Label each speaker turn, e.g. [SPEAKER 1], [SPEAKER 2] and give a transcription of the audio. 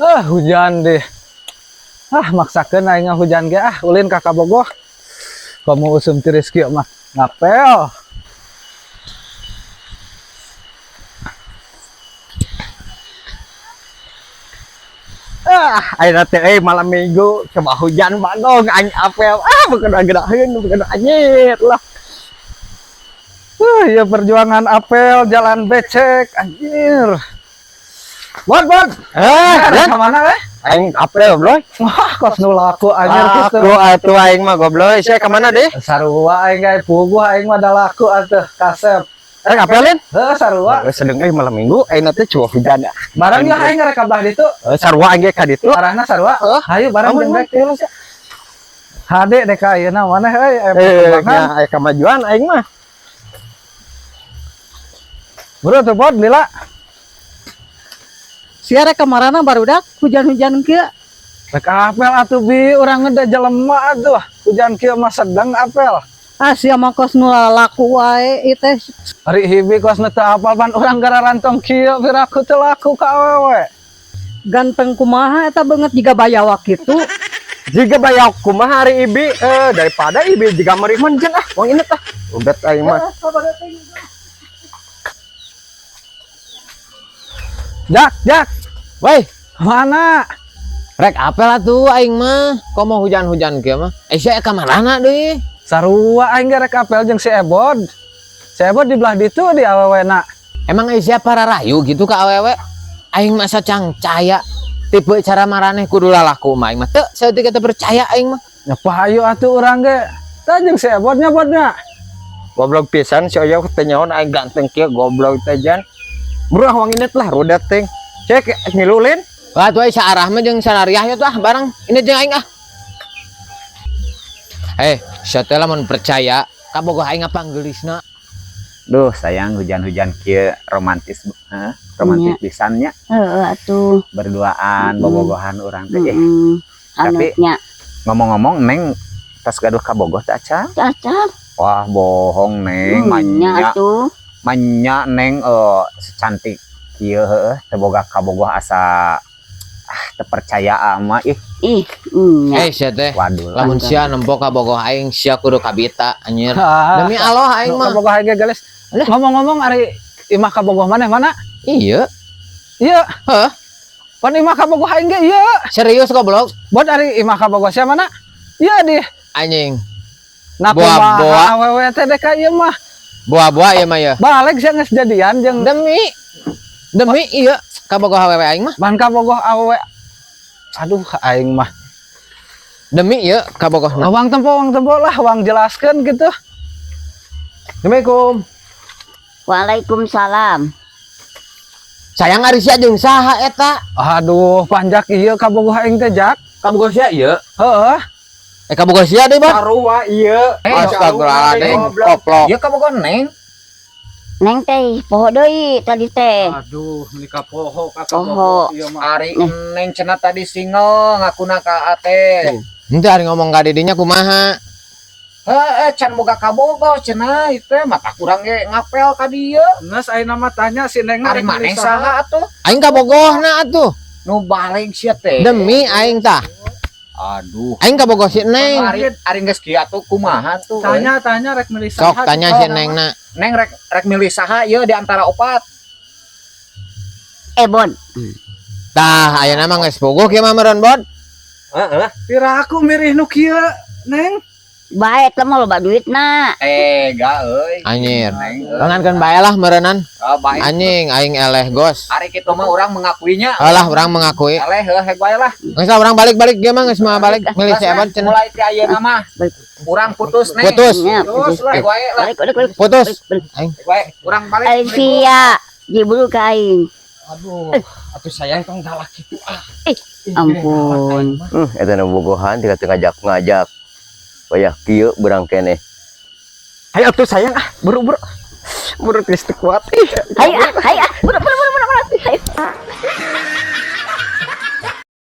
[SPEAKER 1] Ah, hujan deh. Ah, maksakeun aing hujan ge ah, ulin ka kabogoh. Komo usum tiris kieu mah ngapel.
[SPEAKER 2] Ah, ayeuna teh euy malam Minggu coba hujan bagong aing apel. Ah, bukan geraheun, bukan anjir lah.
[SPEAKER 1] Ya perjuangan apel jalan becek anjir. Bot, bot.
[SPEAKER 2] Eh,
[SPEAKER 1] Rek ka mana eh?
[SPEAKER 2] Aing apel goblok.
[SPEAKER 1] Wah, kos nu laku anjir
[SPEAKER 2] Aku
[SPEAKER 1] kitu.
[SPEAKER 2] Atuh aing mah goblok. Sia ka mana deh?
[SPEAKER 1] Sarua aing ge puguh aing mah da laku atuh kasep.
[SPEAKER 2] Rek apelin?
[SPEAKER 1] Heuh, sarua.
[SPEAKER 2] Eh, sedeng euy malam Minggu ayeuna teh coba hujan.
[SPEAKER 1] Barang ya aing rek ka belah ditu.
[SPEAKER 2] Eh, sarua aing ge ka ditu.
[SPEAKER 1] Arahna sarua. Hayu barang jeung rek. Hade dek ka ayeuna maneh euy aya
[SPEAKER 2] Eh,
[SPEAKER 1] perkembangan.
[SPEAKER 2] nya aya kamajuan aing mah.
[SPEAKER 1] Bro tuh bot lila.
[SPEAKER 3] Sia rek kamarana barudak hujan-hujan kieu?
[SPEAKER 1] Rek apel atuh bi urang ngeda jelema atuh. Hujan kieu mah sedang apel.
[SPEAKER 3] Ah, sia mah kos nu laku wae ieu teh.
[SPEAKER 1] Ari hibi kos nu teu apal pan urang gararantong kieu piraku teu laku ka awewe.
[SPEAKER 3] Ganteng kumaha eta beungeut jiga bayawak kitu.
[SPEAKER 2] Jiga bayak kumaha ari ibi eh daripada ibi jiga meriman jen ah wong ini tah. Udah aing mah.
[SPEAKER 1] Jak, jak,
[SPEAKER 4] Woi,
[SPEAKER 1] mana?
[SPEAKER 4] Rek apel atuh aing mah. Komo hujan-hujan kieu mah. Eh, sia ka marana deui?
[SPEAKER 1] Sarua aing ge rek apel jeung si Ebod. Si Ebod di belah ditu di awewena.
[SPEAKER 4] Emang eh sia pararayu gitu ka awewe? Aing masa cangcaya. Tipe cara maraneh kudu lalaku mah aing mah teu saeutik teu percaya aing mah.
[SPEAKER 1] Nya pahayu atuh urang ge. Tah jeung si Ebod nya bodnya.
[SPEAKER 2] Goblok pisan si Oyo teh nyaon aing ganteng kieu goblok teh jan. Bro wong ini lah rudet ting. Cek ngilulin.
[SPEAKER 4] Wah tuh saarah mah jeung sarariah ya tuh ah bareng. Ini jeung aing ah. Eh, sia teh lamun percaya kabogoh aing ngapanggelisna.
[SPEAKER 5] Duh, sayang hujan-hujan kieu romantis, heh, romantis pisan nya.
[SPEAKER 6] Heeh atuh.
[SPEAKER 5] Berduaan, bobogohan urang teh. Eh,
[SPEAKER 6] Heeh.
[SPEAKER 5] Tapi-
[SPEAKER 6] Anutnya
[SPEAKER 5] ngomong-ngomong Neng tas gaduh kabogoh teh acan?
[SPEAKER 6] Cacat.
[SPEAKER 5] Wah, bohong Neng,
[SPEAKER 6] Nya
[SPEAKER 5] manya
[SPEAKER 6] atuh.
[SPEAKER 5] Manya Neng secantik kieu heueuh teu boga kabogoh asa ah teu percaya ama ih.
[SPEAKER 6] Ih, nya.
[SPEAKER 4] Eh, sia teh.
[SPEAKER 5] Waduh.
[SPEAKER 4] Lamun sia nempo kabogoh aing sia kudu kabita anjir.
[SPEAKER 1] Ah,
[SPEAKER 4] Demi Allah aing mah.
[SPEAKER 1] kabogoh aing ge gelis. Ngomong-ngomong ari imah kabogoh maneh mana?
[SPEAKER 4] Iya.
[SPEAKER 1] Iya.
[SPEAKER 4] Heuh.
[SPEAKER 1] Pan imah kabogoh aing ge ieu.
[SPEAKER 4] Serius goblok.
[SPEAKER 1] Bod ari imah kabogoh sia mana? Iya di.
[SPEAKER 4] Anjing.
[SPEAKER 1] Nah,
[SPEAKER 4] Boa,
[SPEAKER 1] kumaha
[SPEAKER 4] boa.
[SPEAKER 1] awewe teh dek ka ieu mah.
[SPEAKER 4] Boa-boa ieu mah ya.
[SPEAKER 1] Balik sia geus jadian jeung
[SPEAKER 4] Demi demi iya kabogoh awewe aing mah.
[SPEAKER 1] ban kabogoh awewe. Aduh aing mah.
[SPEAKER 4] Demi ieu kabogohna.
[SPEAKER 1] Wang tempo lah, wang jelaskeun gitu.
[SPEAKER 4] Assalamualaikum.
[SPEAKER 6] Waalaikumsalam.
[SPEAKER 4] Sayang ari sia jeung saha eta?
[SPEAKER 1] Aduh, panjak ieu kabogoh aing teh jak.
[SPEAKER 4] Kabogoh sia ieu.
[SPEAKER 1] Heeh.
[SPEAKER 4] Eh kabogoh sia deui, Bon.
[SPEAKER 2] Sarua ieu.
[SPEAKER 4] Astagfirullahaladzim, koplok.
[SPEAKER 5] Ieu kabogoh Neng.
[SPEAKER 6] Neng teh poho deui tadi teh.
[SPEAKER 1] Aduh, menikah poho ka
[SPEAKER 6] Poho.
[SPEAKER 1] ieu mah.
[SPEAKER 5] Ari Neng cenah tadi single ngakuna ka ate.
[SPEAKER 4] Henteu ari ngomong ka didinya kumaha?
[SPEAKER 5] Heeh, can boga kabogoh cenah ieu teh mata kurang ge ngapel ka dieu.
[SPEAKER 1] Geus ayeuna mah tanya si Neng
[SPEAKER 5] Ari maneh saha atuh?
[SPEAKER 4] Aing kabogohna atuh.
[SPEAKER 5] Nu balik sia teh.
[SPEAKER 4] Demi aing tah.
[SPEAKER 5] Aduh.
[SPEAKER 4] Aing kabogoh si Neng.
[SPEAKER 5] Ari ari geus kieu atuh kumaha tuh?
[SPEAKER 1] Tanya tanya rek milih saha.
[SPEAKER 4] Sok tanya si Nengna.
[SPEAKER 5] Neng rek rek milih saha ieu di antara opat.
[SPEAKER 6] Eh, Bon.
[SPEAKER 4] Tah, ayeuna mah geus puguh kieu mah meureun, Bon.
[SPEAKER 2] Heeh.
[SPEAKER 1] Piraku mirih nu kieu, Neng.
[SPEAKER 6] Bae teh mah loba duitna.
[SPEAKER 5] Eh, ga euy.
[SPEAKER 4] Anjir.
[SPEAKER 5] Neng euy.
[SPEAKER 4] Lengankeun bae lah meureunnan.
[SPEAKER 5] Ah, bae.
[SPEAKER 4] Anjing aing eleh gos.
[SPEAKER 5] Ari kitu mah urang mengakuinya.
[SPEAKER 4] Alah urang mengakui.
[SPEAKER 5] Eleh heuh hek bae lah.
[SPEAKER 4] Geus lah urang balik-balik ge mah geus mah balik milih si Ebon cenah.
[SPEAKER 5] Mulai ti ayeuna mah. Urang putus Neng.
[SPEAKER 4] Putus.
[SPEAKER 6] Nya,
[SPEAKER 5] Putus lah hek wae lah.
[SPEAKER 6] Balik balik balik.
[SPEAKER 4] Putus.
[SPEAKER 6] Balik, balik.
[SPEAKER 4] Aing.
[SPEAKER 5] Hek wae urang balik.
[SPEAKER 6] Aing sia jiburu ka aing.
[SPEAKER 2] Aduh, atuh sayang tong galak kitu ah.
[SPEAKER 6] Ampun.
[SPEAKER 7] Eta nu bogohan tika teu ngajak-ngajak. Wayah kieu beurang keneh.
[SPEAKER 2] Hayo atuh sayang ah, buru-buru. Buru geus teu kuat ih.
[SPEAKER 6] Hai ah, hai ah. Buru.